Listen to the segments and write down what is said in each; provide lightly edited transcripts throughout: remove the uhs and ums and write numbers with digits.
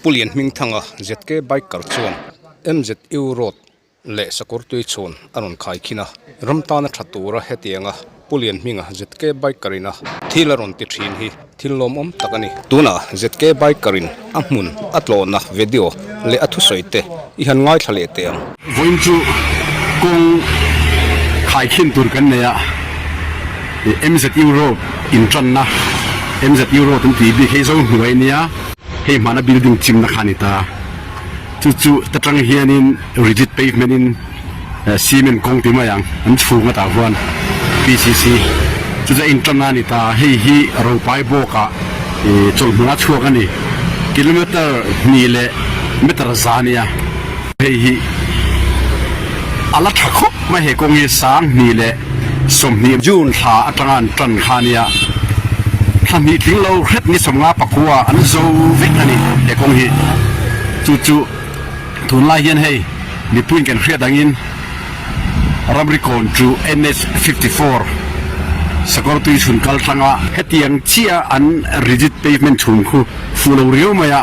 Pu Lianhmingthanga ZK Biker chuan MZU Road leh sakawr tui chhun a rawn khai khin a, ram tana tha tura hetianga Pu Lianhminga ZK Biker ina thil a rawn ti thin hi thil lawmawm tak a ni. Tunah ZK Biker in a hmun a tlawhna video leh a thusawi te i han ngaithla leh teh ang. Vawiin chu kawng khaikhin tur kan nei a, MZU Road intanna MZU Road an tih bik hei zo hnuai nia, hei hmana building chimna kha a ni ta. Chu chu ta tang hianin rigid pavement in cement kawng ti mai ang an chhung atah huan PCC chu chu a intan a ni ta hei hi Ropai bawkah ih chawlhmuna chhuak a ni kilometer hnih leh meter za a nia hei hi a la tha khawp mai he kawng hi sang hnih leh 20 June thla atanga an tan kha a nia thla hnih tling lo hret ni sawmnga pakua an zo vek a ni he kawng hi. Chu chu tunlai hian hei mipuiin kan hriat angin ramri kawn chu NH 54 sakawr tui chhun kal tlanga hetiang chiah an rigid pavement chhung khu fuh lo riau mai a,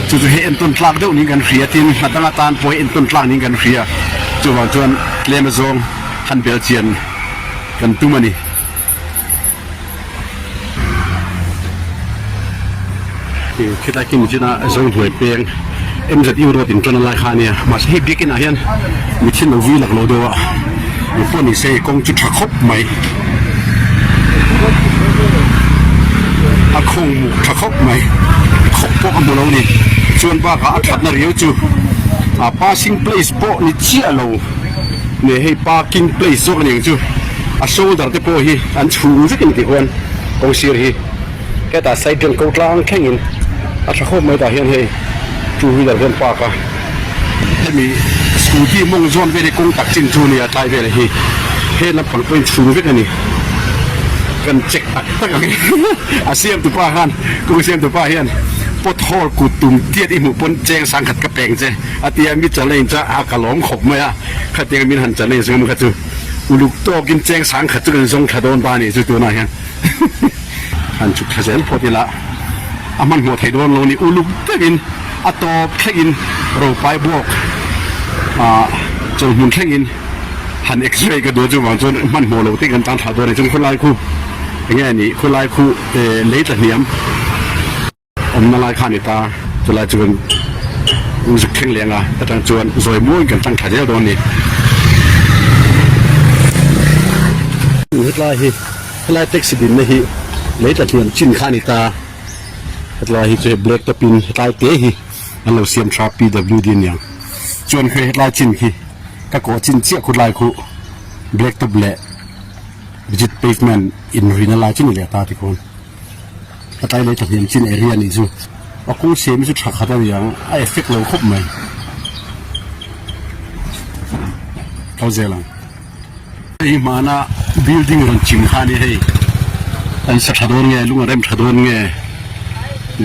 chu chu hei entawn tlak deuh niin kan hria tin hna dang atan pawh hei entawn tlak niin kan hria chuvang chuan tlem azawng han bel chian kan tum a ni. Khilai khi nichina Zohnuai peng MZU road in tan a lai kha a nia mahse hei biakin ah hian mi thil lo vui lak lo deuh a eng pawh ni se kawng chu tha khawp mai a khawng muk tha khawp mai khawp pawh ka hmu lo a ni chuan bakah a thatna riau chu a passing place pawh ni chiah lo. Nge hei parking place zawk a ni ang chu a shoulder te pawh hi an chhung vek a ni tih huan kawng sir hi hetah side rem ko tlang thleng in a tha khawp mai tah hian hei two wheeler hian park a hemi scooty mawng zawn vel hi kawng tak chin chu a ni a tlai vel hi he lampang pawh in chhung vek a ni kan check tak tak ang a siam tupa khan kawng siam tupa hian pothole kut tum tiat i hmuh pawn cheng sangkhat ka peng che. A tia mi challenge a, a ka lawm khawp mai a, khatiang min han challenge ngam kha chu uluk tawkin cheng sang khat chu kan zawng thla dawn ta a nih chu tunah hian han chhuk thla zel phawt ila a hmanhmawh theih dawn lo ni uluk deuhin a tawp thlengin ropai bawk ah chawlhmun thlengin han x-ray ka duh chuvang chuan hmanhmawh lo te kan tan thla dawn a ni chuan khawlai khu enge a nih khawlai khu lei tla hniam. Awmna lai kha a ni ta, chulai chu kan zuk thleng leh ang a, atang chuan zawi muangin kan tang thla zel dawn a ni. Hetlai hi helai taxi dinna hi lei tla hniam chin kha a ni ta, hetlai hi chu hei black top in hetlai te hi an lo siam tha PWD aniang chuan hei hetlai chin khi ka kawh chin chiah khawtlai khu black top leh rigid pavement inrina lai chu ni leh ta tikhawn. A tlai lei thahnem chin area nih chu a kawng siam hi chu tha khat a ni ang a effect lo khawp mai kal zel ang hei hmana building rawn chim kha a ni hei an sa tha dawn nge lung a rem tha dawn nge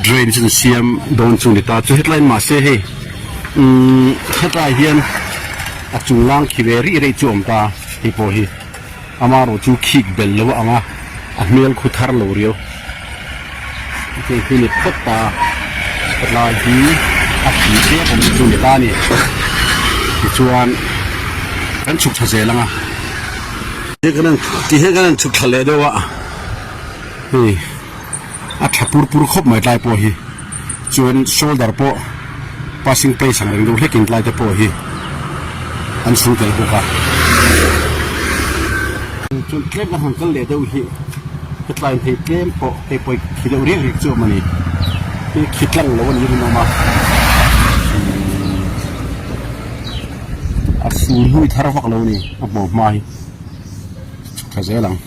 drain chu an siam dawn chu ni ta chu hetlai mahse hei umm hetlai hian a chung lang khi ve rih rih chu a awm ta hei pawh hi. Amaherawh chu khik bel lo a ang a, a hmel khu thar lo riau. Hei hi ni phawt ta, hetlai hi a khi tlem awm chu ni ta a ni. Tichuan kan chhuk thla zel ang a. Ti hian kan han chhuk thla leh deuh a, hei a tha pur pur khawp mai tlai pawh hi. Chuan shoulder pawh passing place ang reng deuh hlekin tlai te pawh hi an chhung tel bawk a. Chuan tlem kan han kal leh deuh hi hetlaiin hei tlem pawh hei pawh khi deuh riak riak chu a awm a ni. Hei khi tlang lo a ni rinawm a. A fur hlui thar vak lo a ni a hmuh hma hi chhuk thla zel ang.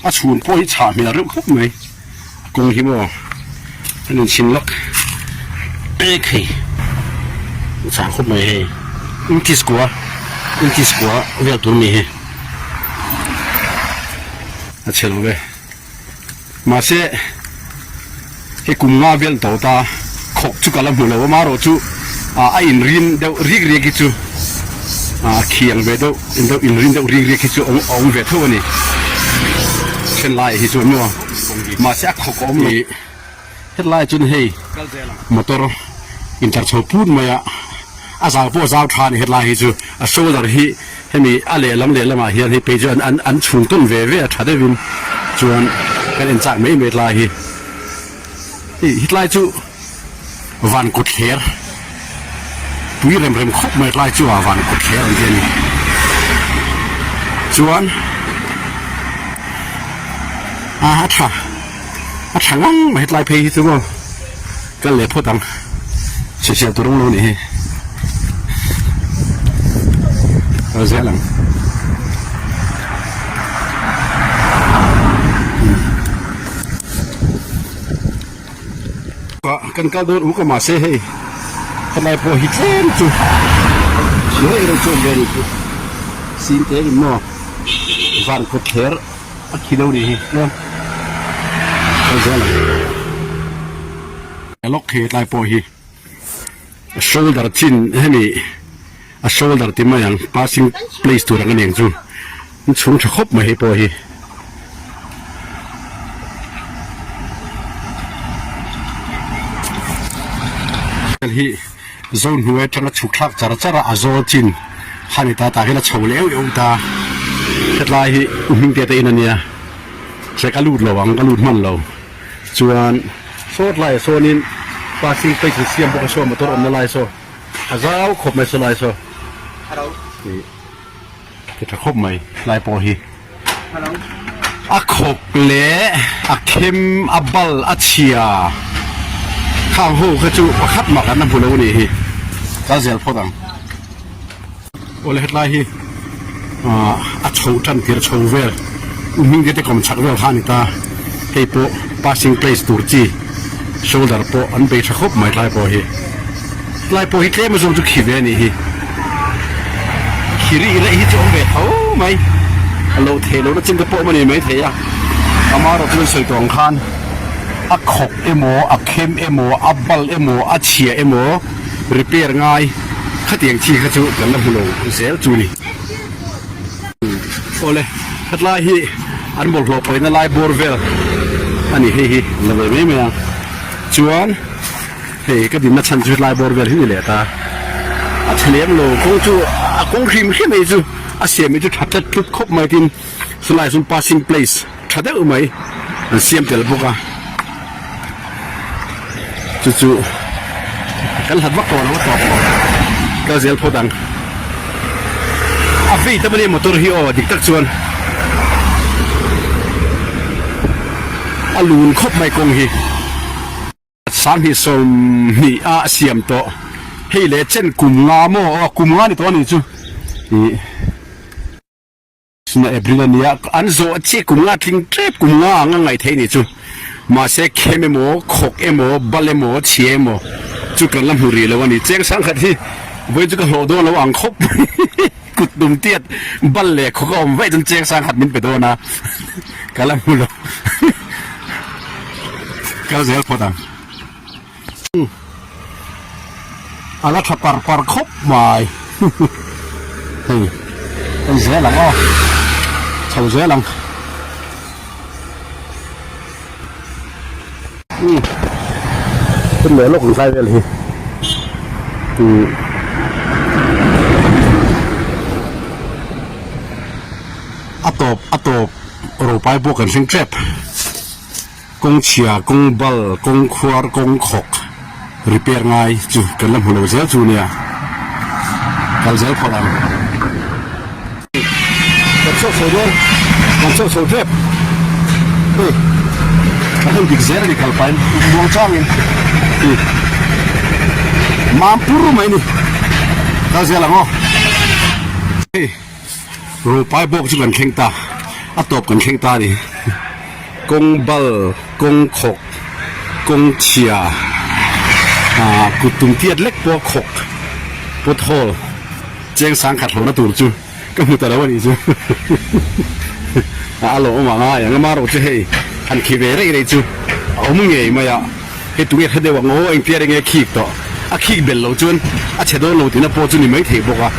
A chhun pawh hi chhah hmel reuh khawp mai a kawng hi maw an inchhin lawk pek hei a chhah khawp mai hei inches kua inches kua vel tur a ni hei a chhe lo ve mahse hei kum nga vel tawh ta khawk chu ka la hmu lo amaherawh chu a inrin deuh rik riak hi chu. A khiang ve deuh deuh inrin deuh rik rik hi chu a awm ve tho a ni. Then laiah hi chuan maw mahse a khawk a awm lo. Hetlaiah chuan hei motor intlar chho put mai a, a zau pawh a zau tha a ni hetlai hi chu. A shoulder hi hemi a lehlam lehlamah hian hei phei chu an an chhung tawn ve ve a tha deuhin chuan kan en chak mai mai hetlai hi. Hei hetlai chu. Van kawt thler pui rem rem khawp mai tlai chu a van kawt thler ang chi a ni. Chuan a a tha a tha ngang mai tlai phei hi chu maw kal leh phawt ang chhehchhiah tur awm lo nih hi kal zel ang. Kan kal dawn uk a mahse hei helai pawh hi tlem chu thir erawh chu awm ve a nih chu sin te in maw van kawt thler a khi lo nih hi tlem kal zel ang lawk khi tlai pawh hi a shoulder chin hemi a shoulder ti mai ang passing place tur ang a ni ang chu an chhung tha khawp mai hei pawh hi. Hi zo hnuai atanga chhuk thlak char char a a zawl chin kha ni ta tah hian a chho leh euh euh ta hetlai hi hming te te in ania che ka lut lo ang ka lut hman lo chuan sawt laiah sawnin passing place an siam bawk a saw motor awmna lai saw. A zau khawp mai saw lai saw. Ih ti tha khawp mai lai pawh hi. A khawk leh a khem a bal a chhia khang ho kha chu pakhat mah kan la hmu lo a nih hi. Kal zel phawt ang. Awle hetlai hi ah a chho tan tir chho vel u hming te te kawm chhak vel kha a ni ta hei pawh passing place tur chi shoulder pawh an bei tha khawp mai tlai pawh hi tlai pawh hi tlem azawng chu khi ve a nih hi khi rih reh hi chu awm ve tho mai a lo thei lohna chin te pawh awm a ni maithei a amaherawhchu an sawi tawh ang khan a khawk emaw a khem emaw a bal emaw a chhia emaw repair ngai khatiang chi kha chu kan la hmu lo zel chu ni. Awle hetlai hi an bawlhhlawh pawina lai bawr vel a ni hei hi la ve mai mai a chuan hei ka dinna chhan chu hetlai bawr vel hi ni leh ta a chhe lem lo kawng chu a kawng hrim hrim mai chu a siam hi chu tha tlat tlut khawp mai tin chulai ah chuan passing place tha deuh mai an siam tel bawk a chu chu kan hlat vak tawh lo a tawp tawh kal zel phawt ang a vei ta mani motor hi aw dik tak chuan a lun khawp mai kawng hi. 20 sawmhnih a siam tawh hei leh chen kum nga maw aw kum nga ni tawh a nih chu ih. Suna April a nia, an zawh chiah kum nga tling tep kum nga ang a ngaih theih nih chu. Mahse khem emaw, khawk emaw, bal emaw, chhia emaw chu kan la hmu rih lo a ni. Cheng sangkhat hi vawiin chu ka hlawh dawn lo ang khawp mai. Kut dum tiat bal leh khawk a awm vaih chuan cheng sangkhat min pe dawn a, ka la hmu lo. Kal zel phawt ang. A la tha par par khawp mai hei en zel ang aw chho zel ang umm hun leh lawk ang tlai vel hi umm a tawp a tawp ropai pawh kan thleng tep. Kawng chhia, kawng bal, kawng khuar, kawng khawk repair ngai chu kan la hmu lo zel chu nia. Kal zel phawt ang. Kan chhuak chho dawn, kan chhuak chho tep. Hei, a hmun dik zel a ni kal pahin muang changin hi mam pur mai ni. Kal zel ang aw. Hei, Ropai bawk chu kan thleng ta, a tawp kan thleng ta a ni. Kawng bal, kawng khawk, kawng chhia, ah kut tum tiat lek pawh khawk pothole cheng sang khat hlawhna tur chu ka hmu ta lo a nih chu a lawm awm ang a eng ama erawh chu hei han khi ve rei rei chu a awm ngei mai a hei tunge hre deuh ang aw engtia enge khik tawh a khik belh loh chuan a chhe dawn lo tihna pawh chu ni maithei bawk a.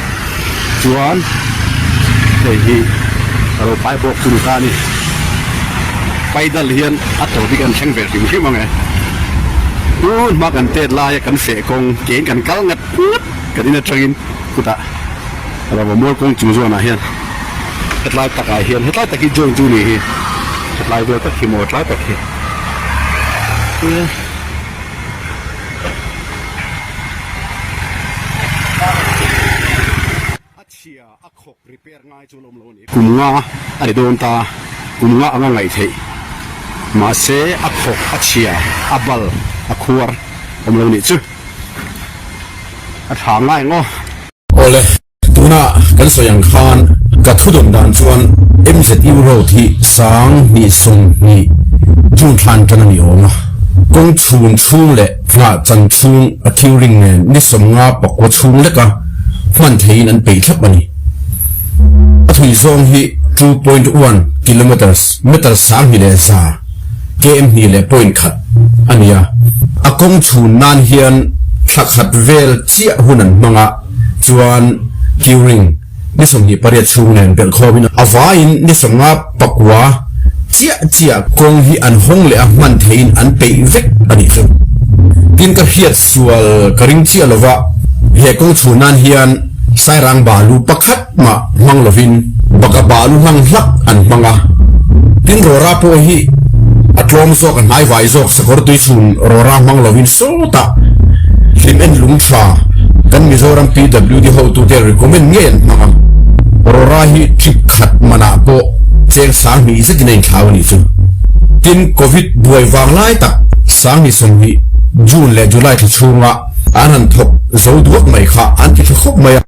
Chuan hei hi a lo pai bawk chu ni ta a ni. Paidal hian a tawp hi kan thleng ve hrim hrim ang e. Tun hma kan tet laia kan feh kawng kein kan kal ngat ngat kan in atangin kutah Rava mual kawng chung zawnah hian hetlai takah hian hetlai tak hi join chu ni hi hetlai vel tak hi maw hetlai tak hi. A chhia a khawk repair ngai chu an awm lo a ni. Kum nga a ni dawn ta, kum nga anga ngaih theih. Mahse a khawk, a chhia, a bal, a khuar awm lo nih chu. A tha ngai ang aw. Awle, tuna kan sawi ang khan ka thudawn dan chuan MZU Road hi 2022 June thlan tan a ni awm a, kawng chhun chhung leh nghah chan chhung a curing nen ni 59 chhung leka hman theiin an peih thlap a ni. A thui zawng hi 2.1 kilometres, meter 2100. KM hnih leh point khat a ni a, a kawng chhun nan hian thla khat vel chiah hun an hmang a, chuan curing ni 28 chhung nen belh khawmin a vaiin ni 59 chiah chiah kawng hi an hawng leh a hman theihin an peih vek a nih chu. Tin ka hriat sual ka ring chiah lova, he kawng chhun nan hian Sairang balu pakhat mah hmang lovin baka balu hlang hlak an hmang a, tin rawra pawh hi a tlawm zawk a hnai vai zawk sakawr tui chhun rawra hmang lovin sawtah hlim en lung tha kan Mizoram PWD hotute recommend ngei an hmang a, rawra hi trip khat manah pawh cheng 2000 zetin a inthlau a nih chu. Tin Covid buai vang lai tak 2020 June leh July thla chhunga an han thawk zo duak mai kha an ti tha khawp mai a.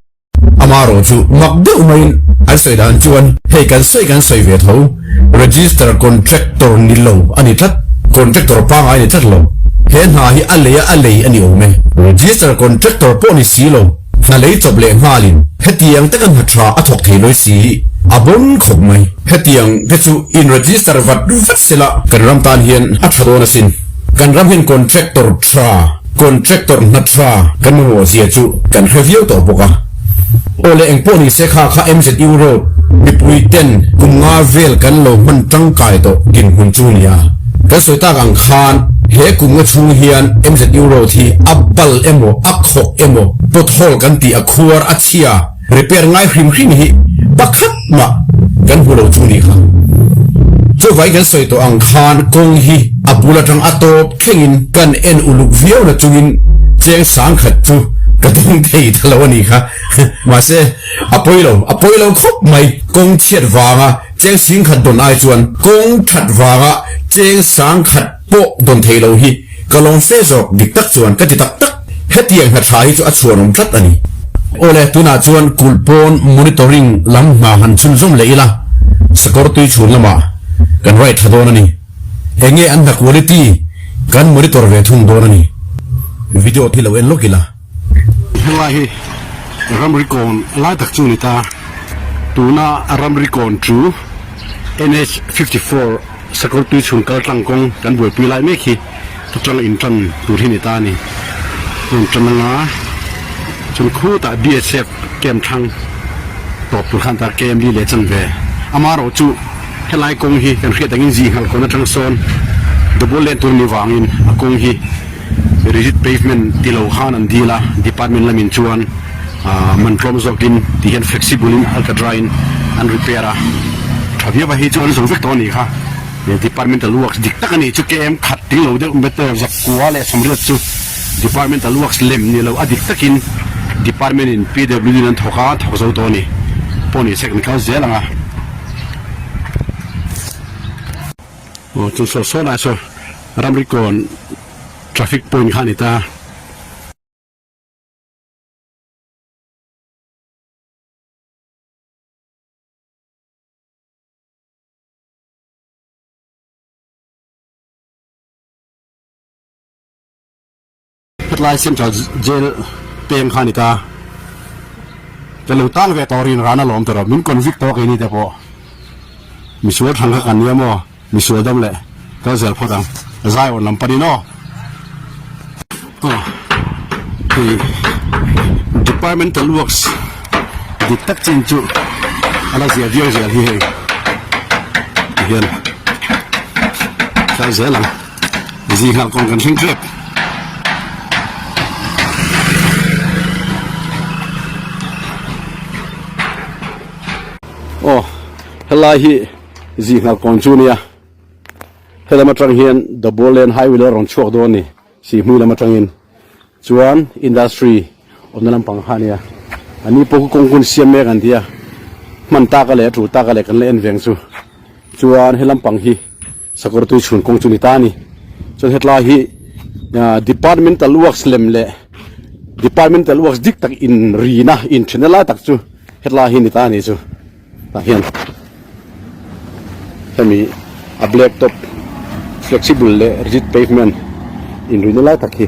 Amarawh chu mak deuh maiin an sawi dan chuan hei kan sawi kan sawi ve tho, register contractor ni lo a ni tlat, contractor pangai ni tlat lo, he hna hi a lei a a lei a ni awm e. Register contractor pawh ni si lo, hna lei chawp leh nghalin hetiang te kan hna tha a thawk thei lawi si hi a bon khawp mai. Hetiang te chu in register vat vat sela kan ram tan hian a tha dawn asin. Kan ram hian contractor tha. Contractor hna tha kan mamawh zia chu kan hre viau tawh bawk a. Aw le engpawh ni se kha kha MZU Road mipui ten kum nga vel kan lo hman tangkai tawh dinhmun chu nia. Kan sawi tak ang khan he kum nga chhung hian MZU Road hi a bal emaw a khawk emaw pothole kan tih a khuar a chhia Repair ngai hrim hrim hi pakhat mah kan hmu lo chu ni kha. Chuvai kan sawi tawh ang khan kawng hi a bul atang a tawp thlengin kan en uluk viau na chungin cheng 10,000 chu ka dawng thei ta lo a ni kha. Mahse, a pawi lo, a pawi lo khawp mai. Kawng chhiat vanga cheng 10,000 dawn ai chuan kawng that vanga cheng 10,000 pawh dawn thei lo hi Ka lawm fe zawk dik tak chuan ka ti tak tak. Hetiang hna tha hi chu a chhuanawm tlat a ni. Awle, tunah chuan kulh pawn monitoring lam hna han chhunzawm leh ila, sakawr tui chhun lamah kan right tha dawn a ni. Enge an hna quality kan monitor ve thung dawn a ni. Video hi lo en lawk ila. Helai hi ramri kawn lai tak chu a ni ta. Tuna ramri kawn chu NH 54 Sakawr tui chhun kal tlang kawng kan buaipui lai mek hi atanga in tan tur hi a ni ta a ni. Rawn tan anga chuan khutah BSF camp thlang tawp tur khan ta KMD leh chanve. Amaherawhchu helai kawng hi kan hriat angin Zinghal kawn atang sawn double lane tur a nih vangin a kawng hi Rigid pavement ti lo khan an dil a, department lamin chuan man tlawm zawkin ti hian flexible in alcatra in an repair a, tha viau a hei chu an zo vek tawh a nih kha, departmental works dik tak a nih chu KM khat ting lo deuh meter 980 chu departmental works lem ni lo a dik takin department in PWD in an thawk a, thawk zo tawh a ni pawh ni se kan kal zel ang a. Aw chu saw saw lai saw ramri kawn traffic point kha a ni ta. Hetlai Central Jail peng kha a ni ta. Ka lo tang ve tawh rin ran alawm tawh rawh. Min convict tawh keini te pawh. Misual thang kha kan nia maw? Misual dam leh kal zel phawt ang. Zion lam panin aw. Aw hei Departmental Works. Dik tak chin chu a la zia viau zel hi hei tihian kal zel ang zinghal kawng kan thleng tep. Aw helai hi zinghal kawn chu nia helam atang hian double lane highway la rawn chhuak dawn a ni sihhmui lam atangin. Chuan industry awmna lampang kha ania, a ni pawh khu kawng hun siam mek an ti a, hman taka leh a tul taka leh kan la en veng chu. Chuan he lampang hi sakawr tui chhun kawng chu ni ta a ni. Chuan hetlai hi departmental works lem leh departmental works dik tak inrina inthenna lai tak chu hetlai hi ni ta a ni chu. Tah hian hemi a black top flexible leh rigid pavement inrina lai tak hi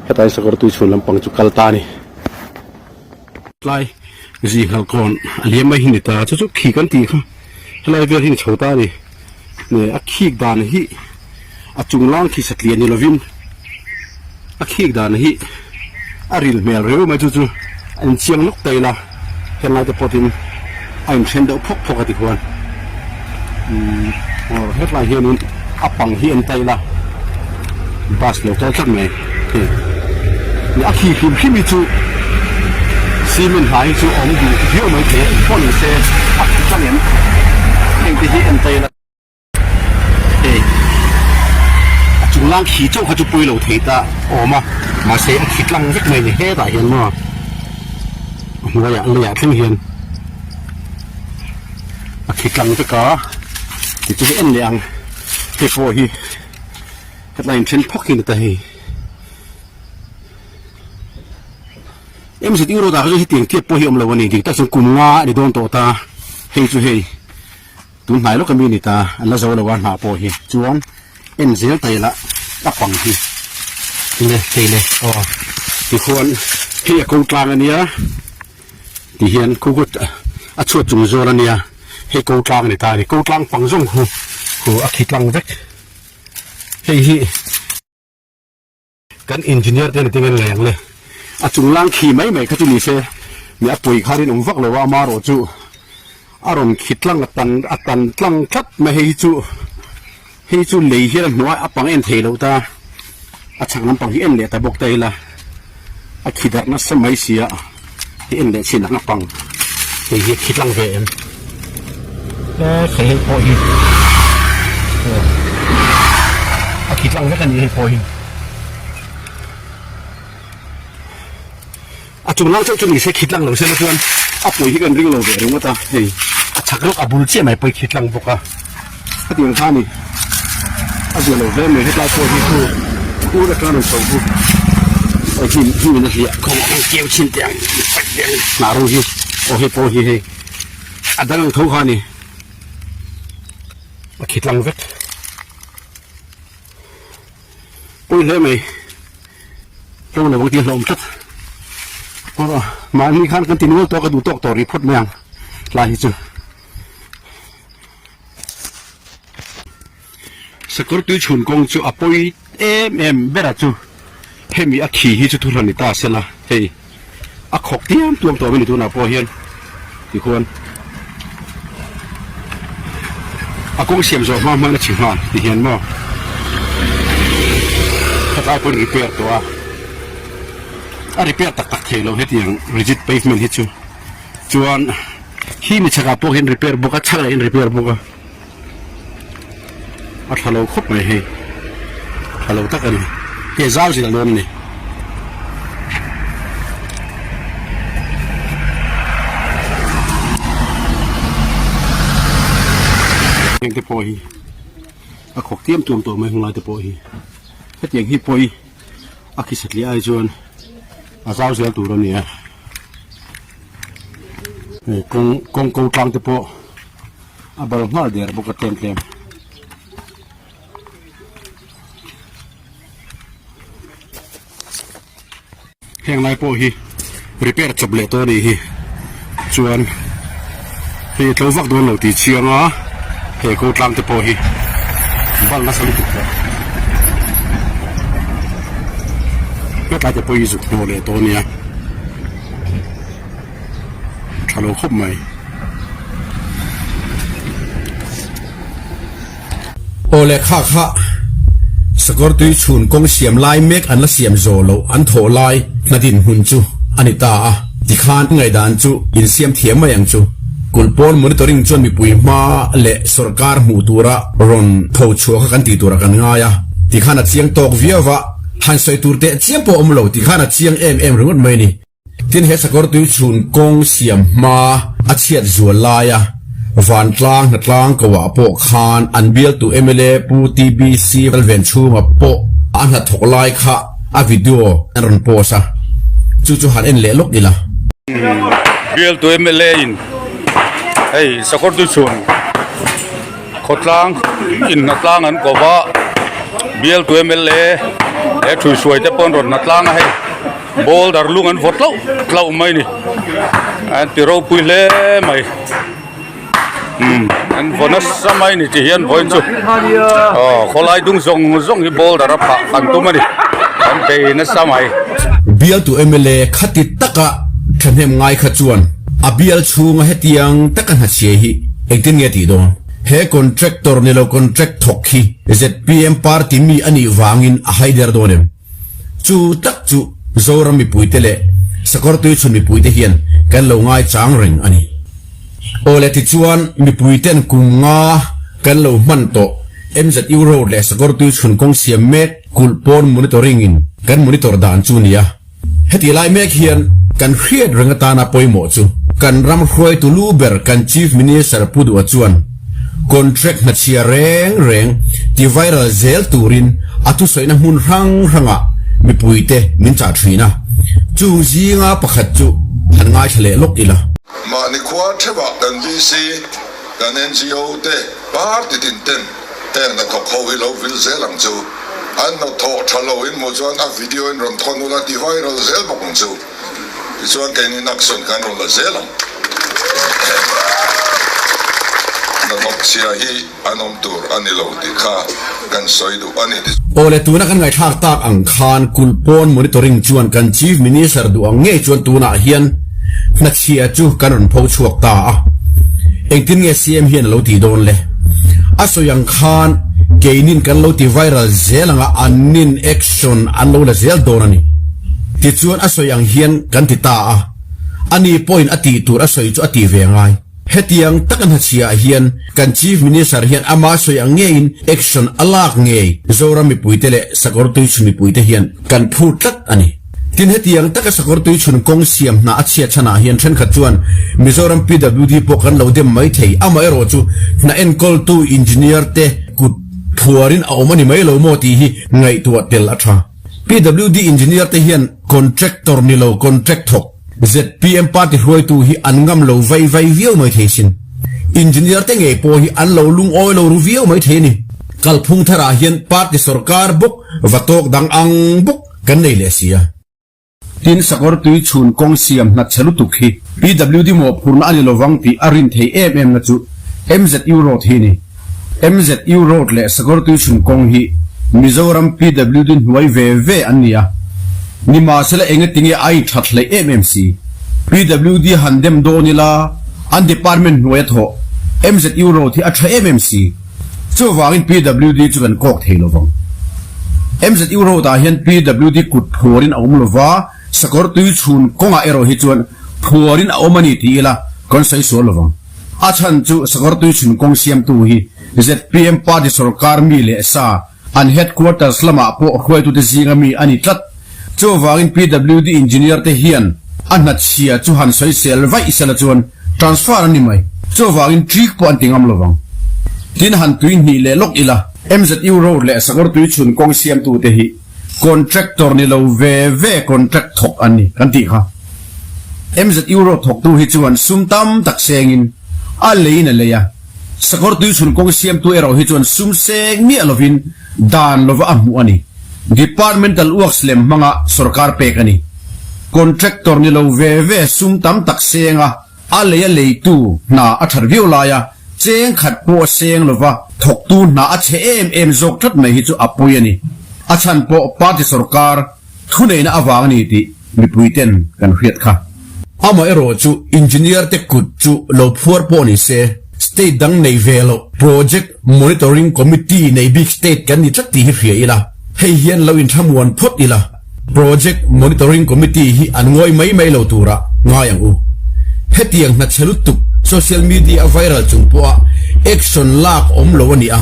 hetah hian sakawr tui chhun lampang chu kal ta a ni. Tlai zinghal kawn a liam mai hi ni ta chu chu khi kan tih kha helai vel hi ni chho ta a ni. A khik dan hi a chung lang khi satliah ni lovin a khik dan hi a ril hmel reu mai chu chu a inchiang lawk ta ila helai te pawhin a inthen deuh phawk phawk a ti khuan umm aw hetlai hianin a pang hi en ta ila bus lo kal tlat mai hei a khi hrim hrim hi chu cement hna hi chu awm duh viau mai thei a pawh ni se a khi tlang em heng te hi en ta ila. Hei a chung lang khi chauh kha chu pawi lo thei ta awm a mahse a khi tlang vek mai ni hetah hian maw a hnuaiah leiah thleng hian a khi tlang vek a tichu hei en leh ang hei pawh hi hetlai in then phawk hi ni ta hei MZU road ah kha chuan hetiang tiat pawh hi awm lo a ni dik tak chuan kum nga a ni dawn tawh ta hei chu hei. Tun hnai lawk a mi ni ta, an la zo lo a hnah pawh hi chuan en zel ta ila a pang hi le hei le aw tikhuan hei a ko tlang a nia ti hian khu khu a chhuat chung zawl a nia hei ko tlang a ni ta a ni ko tlang pang zawng khu khu a khi tlang vek hei hi. Kan engineer te nitin an leng le. A chung lang khi mai mai kha chu ni se, mi a pawi kha rinawm vak lo a, amarawh chu a rawn khi tlang a tan a tan tlang tlat mai hei hi chu hei chu lei hian a hnuai a pang en thei lo ta, a chhak lampang hi en leh ta bawk ta ila a khi darh nasa mai sia hi en leh chin ang a pang hei hi a khi tlang ve em e hei hei pawh hi a khi tlang vek a ni hei pawh hi. A chung lang chauh chu ni se khit lang lo se la chuan a pawi hi kan ring lo ve ringawt a hei a chak lawk a bul chiah mai pawi khit lang bawk a hetiang kha ni a zia lo hle mai hetlai pawh hi khu khur atang rawn chho khu aw hnim hnim in a hliah khawng ang keu chhin teh ang paih teh ang hnah rawng hi aw hei pawh hi hei a dang ang tho kha ni a khit lang vek. Pawi hle mai tlo lo ang tih hlawm tlat aw mahni khan kan ti nual tawk a duh tawk tawh rih phawt mai ang tlai hi chu sakawr tui chhun kawng chu a pawi em em ber a chu hemi a khi hi chu thu hran ni ta sela hei a khawk tiam tuam tawh mai ni tunah pawh hian tikhuan a kawng siam zawh hma hman a chhi nghal ti hian maw hetlai pawhin repair tawh a a repair tak tak thei lo hetiang rigid pavement hi chu chuan khi mi chhakah pawh hian repair bawk a chhak leh in repair bawk a. A tha lo khawp mai hei tha lo tak a ni hei zau zil a lawm ni. Heng te pawh hi a khawk tiam tuam tawh mai hunglai te pawh hi hetiang hi pawi a khi satliah ai chuan a zau zel tur a ni a hei kawng kawng ko tlang te pawh. A bal nghal der bawk a tlem tlem. Heng lai pawh hi repair chawp leh tawh a nih hi chuan hei a tlo vak dawn lo tih chiang a he ko tlang te pawh hi bal nasa lutuk tawh hetlai te pawh hi zuk hnawh leh tawh a nia. tha lo khawp mai. Aw le kha kha sakawr tui chhun kawng siam lai mek an la siam zawh loh an thawh lai hna dinhmun chu a ni ta a, tikhan ngaihdan chu insiam thiam mai ang chu. Kulh pawn monitoring chuan mipui hma leh sorkar hmuh tura rawn tho chhuah kha kan tih turah kan ngai a, tikhan a chiang tawk viau va, han sawi tur teh chiam pawh a awm lo, tikhan a chiang em em ringawt mai a ni. Tin, he sakawr tui chhun kawng siam hma a chhiat zual laia vantlang hnatlang koah pawh khan an bialtu mla Pu TBC Lalvenchhunga pawh a hnathawk lai kha a video an rawn post a, chu chu han en leh lawk ila. Bialtu mla in hei sakawr tui chhun Khawtlang in hnatlang an ko va, bialtu mla he thuihhruai te pawh an rawn hnatlang a hei. Boulder lung an vaw tlauh tlauh mai ni an ti ropui hle mai umm an vaw nasa mai ni ti hian vawiin chu aw khawlai dung zawng zawng hi boulder a phah kan tum a ni an bei nasa mai. Bialtu mla khati taka thahnem ngai kha chuan a bial chhunga hetiang taka hnachhia hi engtin nge tih dawn? He contractor ni lo contract thawk hi zpm party mi a nih vangin a haider dawn em? Chu tak chu Zoram mipuite leh Sakawrtuichhun mipuite hian kan lo ngaichang reng a ni. Awle tichuan mipuiten kum nga kan lo hman tawh MZU Road leh Sakawrtuichhun kawng siam mek kulh pawn monitoring in kan monitor dan chu nia. Heti lai mek hian kan hriat reng atana pawimawh chu kan ram hruaitu lu ber kan Chief Minister Pu Duha chuan Contract hnachhia reng reng ti viral zel turin a thusawihna hmun hrang hrangah mipuite min chah thin a, chung zinga pakhat chu han ngaithla leh lawk ila. Mahni khua theuhah kan VC, kan NGO te party tin ten heng hnathawk ho hi lo vil zel ang chu. An hnathawh tha lo in hmuh chuan a video in rawn thawn ula ti viral zel bawk ang chu. Tichuan keini action kan rawn la zel ang. Hnathawk chhia hi an awm tur a ni lo tih kha kan sawi duh a ni. Awle tuna kan ngaihthlak tak ang khan kulh pawn monitoring chuan kan Chief Minister duh ang ngei chuan tunah hian hnachhia chu kan rawn pho chhuak ta a. Engtin nge CM hian a lo tih dawn le? A sawi ang khan keinin kan lo ti viral zel anga annin action an lo la zel dawn a ni. Tichuan a sawi ang hian kan ti ta a, ani pawhin a tih tur a sawi chu a tih ve ngai. Hetiang taka hnachhiah hian kan Chief Minister hian ama sawi ang ngeiin action a lak ngei Zoram mipuite leh Sakawr Tuichhun mipuite hian kan phur tlat a ni. Tin hetiang taka Sakawr Tuichhun kawng siam hna a chhiat chhanah hian thenkhat chuan Mizoram PWD pawh kan lo dem mai thei, amaherawhchu hna enkawltu engineer te kut phuarin a awm a ni mai lo maw tih hi ngaihtuah tel a tha. PWD engineer te hian contractor ni lo contract thawk zpm party hruaitu hi an ngam lo vai vai viau mai thei sin. Engineer te ngei pawh hi an lo lungawi lo ru viau mai thei a ni. Kalphung tharah hian party sorkar bawk va tawk dang ang bawk kan nei leh si a. Tin, sakawr tui chhun kawng siam hna chhe lutuk hi PWD mawhphurhna a ni lovang tih a rin thei em em na chu MZU Road hi a ni. MZU Road leh Sakawr Tuichhun kawng hi Mizoram PWD hnuai ve ve an ni a, nimahsela engatinge a inthat hleih em em si. PWD han dem dawn ila an department hnuaia thawh MZU Road hi a tha em em si. Chuvangin PWD chu kan kawk thei lovang. MZU Road ah hian PWD kut phuarin a awm lova, Sakawr Tuichhun kawngah erawh hi chuan phuarin a awm a ni ti ila kan sawi sual lovang. A chhan chu Sakawr Tuichhun kawng siamtu hi zpm party sorkar mi leh sa an headquarters lamah pawh hruaitute zinga mi a ni tlat. Chuvangin PWD engineer te hian a hnachhia chu han sawisel vaih sela chuan transfer an ni mai. Chuvangin trick pawh an ti ngam lovang. Tin han tui hnih leh lawk ila. MZU Road leh Sakawr Tuichhun kawng siamtute hi Contractor ni lo ve ve contract thawk an ni kan tih kha. MZU road thawktu hi chuan sum tam tak sengin a leiin a lei a, sakawr tuichhun kawng siamtu erawh hi chuan sum seng miah lovin dan lova a hmuh a ni. Departmental works lem hmanga sorkar pek a ni. Contractor ni lo ve ve sum tam tak senga A lei a leitu hna a that viau laia cheng khat pawh a seng lova thawktu hna a chhe em em zawk tlat mai hi chu a pawi a ni. A chhan pawh party sorkar thuneihna avang a ni tih mipui ten kan hriat kha. Amaherawhchu engineer te kut chu lo phuar pawh ni se, state dang nei ve loh project monitoring committee nei bik state kan ni tlat tih hi hria ila, hei hian lo inthlamuan phawt ila. Project Monitoring Committee hi an ngawi mai mai lo turah ngai ang u. Hetiang hna chhe lutuk social media a viral chung pawha action lak awm lo a ni a,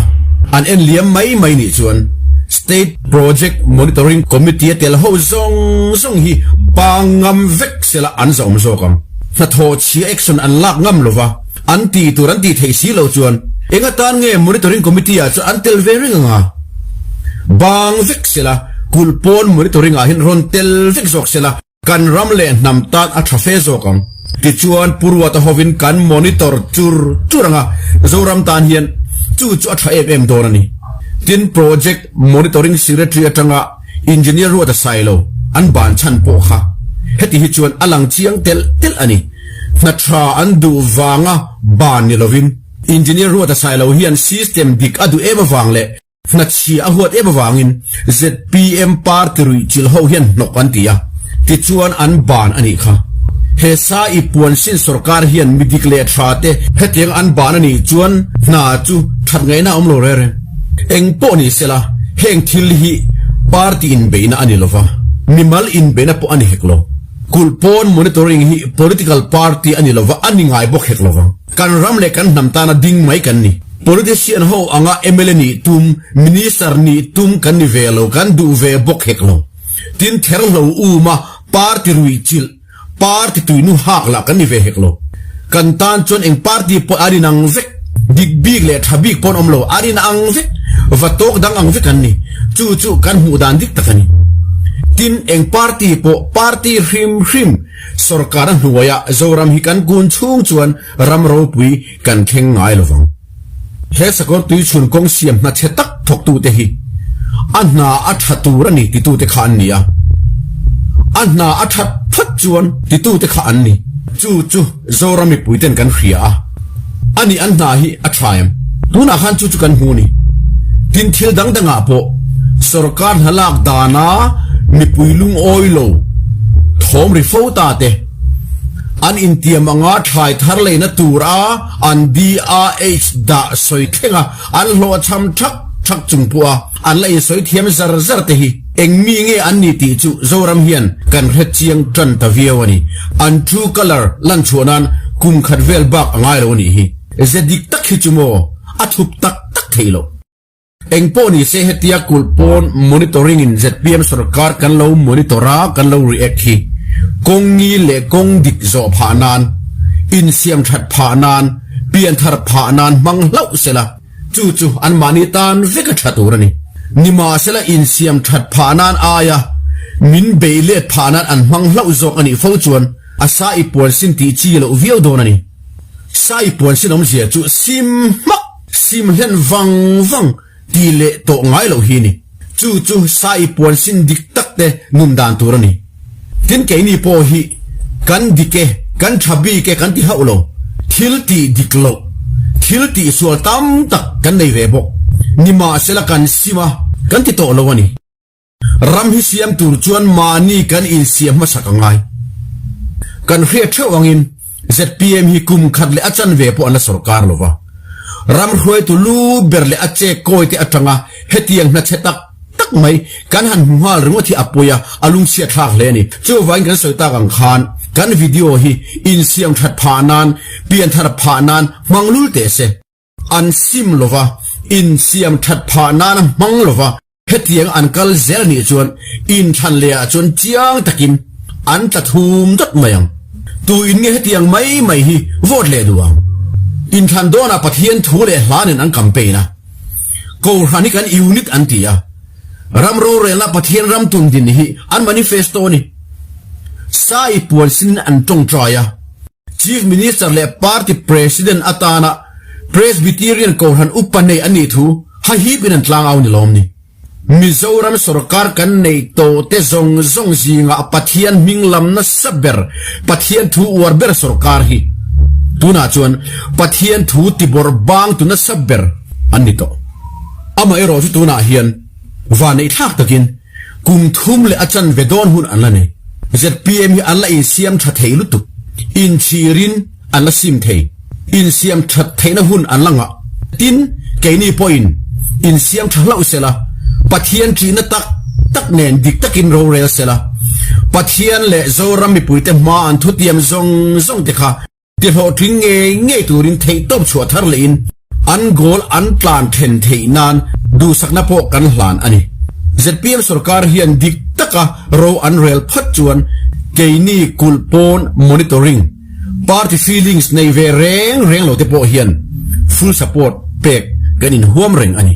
an en liam mai mai nih chuan State Project Monitoring Committee a tel ho zawng zawng hi bang ngam vek sela an zahawm zawk ang. Hnathawh chhia action an lak ngam lova an tih tur an tih theih si lo chuan eng atan nge Monitoring Committee ah chuan an tel ve reng ang a? Bang vek sela. Kulh pawn monitoring ah hian rawn tel vek zawk sela, kan ram leh hnam tan a tha fe zawk ang. Tichuan Pu Ruata hovin kan monitor chur chur ang a, Zoram tan hian chu chu a tha em em dawn a ni. Tin, Project Monitoring Secretary atanga Engineer Ruata Sailo an ban chhan pawh kha heti hi chuan a lang chiang telh telh a ni. Hna tha an duh vanga ban ni lovin Engineer Ruata Sailo hian system dik a duh em avang leh Hnachhia a huat em avangin zpm party ruihchilh ho hian hnawk an ti a, tichuan an ban a nih kha. He sa i puan sin sorkar hian mi dik leh tha te hetiang an ban a nih chuan hna chu that ngaihna a awm lo reng reng. Eng pawh ni sela heng thil hi party inbeihna a ni lova, mimal inbeihna pawh a ni hek lo. Kulh pawn monitoring hi political party a ni lova a ni ngai bawk hek lovang. Kan ram leh kan hnam tana ding mai kan ni. Politician ho anga mla nih tum, Minister nih tum kan ni ve lo, kan duh ve bawk hek lo. Tin therhlo uma party ruih chilh, party tuinu hak lah kan ni ve hek lo. Kan tan chuan eng party pawh a rin ang vek, dik bik leh tha bik pawn awm lo, a rin ang vek, va tawk dang ang vek an ni. Chu chu kan hmuh dan dik tak a ni. Tin eng party pawh party hrim hrim Sorkar a hnuaiah Zoram hi kan kun chhung chuan ram ropui kan thleng ngai lo vang. He sakawr tuichhun kawng siam hna chhe tak thawktute hi a hna a tha tur a ni titute kha an ni a, a hna a that that chuan titute kha an ni. Chu chu Zoram mipuiten kan hria a, a ni an hna hi a tha em? Tunah khan chu chu kan hmu a ni. Tin thil dang dangah pawh sorkar hna lak dana mipui lungawi lo thawm ri fo ta te, an intiam anga thlai thar leina tura an DRH dah sawi thleng a, an hlawhchham thak thak chung pawha an la insawi thiam zar zar te hi. Eng mi nge an ni tih chu Zoram hian kan hre chiang tan ta viau a ni. An true colour lan chhuah nan kum khat vel bak a ngai lo a nih hi. Ze dik tak hi chu maw a thup tak tak theih loh. Eng pawh ni se hetia kulh pawn monitoring in zpm sorkar kan lo monitor a kan lo react hi kawng ngil leh kawng dik zawh phah nan, insiam that phah nan, pianthar phah nan hmang hlauh sela. Chu chu anmahni tan vek a tha tur a ni. Nimahsela insiam that phah nan aia min beih let phah nan an hmang hlauh zawk a nih fo chuan a sa i puan sin tih chi loh viau dawn a ni. Sa i puan sin awmzia chu sim hmak, sim hlen vang vang tih leh tawh ngai loh hi a ni. Chu chu sa i puan sin dik tak te nun dan tur a ni. Tin keini pawh hi kan dik e, kan tha bik e kan ti hauh lo. Thil tih dik loh, thil tih sual tam tak kan nei ve bawk. Nimahsela kan sim a, kan ti tawh lo a ni. Ram hi siam tur chuan mahni kan insiam hmasak a ngai. Kan hriat theuh angin zpm hi kum khat leh a chanve pawh an la sawrkar lo va. Ram hruaitu lu ber leh a chek kawi te atanga hetiang hna chhe tak tak mai kan han hmu nghal ringawt hi a pawi a, a lungchhiat thlak hle a ni. Chuvangin kan sawi tak ang khan kan video hi insiam that phah nan, pianthar phah nan hmang lul teh se. An sim lo va, insiam that phah nan a hmang lo va. Hetiang an kal zel anih chuan inthlan leh ah chuan chiang takin an tla thum dawt mai ang. Tu in nge hetiang mai mai hi vote leh duh ang? Inthlan dawnah Pathian thu leh hla nen an campaign a. Kohhran hi kan unit an ti a. Ram rorelna Pathian ram tun din hi an manifesto a ni. Sai puan sin an tawngtai a. Chief Minister leh Party President atana Presbyterian Kohhran upa nei an nih thu hahip in an tlangau ni lawm ni. Mizoram sorkar kan neih tawh te zawng zawng zingah Pathian hming lam nasa ber, Pathian thu uar ber sorkar hi tunah chuan Pathian thu tibawrh bang tu nasa ber an ni tawh. Amaherawh chu tunah hian vanneih thlak takin Kum thum leh a chanve dawn hun an la nei. Zpm hi an la insiam tha thei lutuk. Inchhirin an la sim thei. Insiam that theihna hun an la ngah. Tin, keini pawhin insiam tha hlauh sela, Pathian ṭihna tak tak nen dik takin rorel sela, Pathian leh Zoram mipuite hma an thutiam zawng zawng te kha ti hlawhtling ngei ngei turin theihtawp chhuah thar lehin an goal an tlan then theih nan duhsakna pawh kan hlan a ni. Zpm sorkar hian dik taka ro an rel phawt chuan keini kulh pawn monitoring, party feelings nei ve reng reng lo te pawh hian full support pek kan inhuam reng a ni.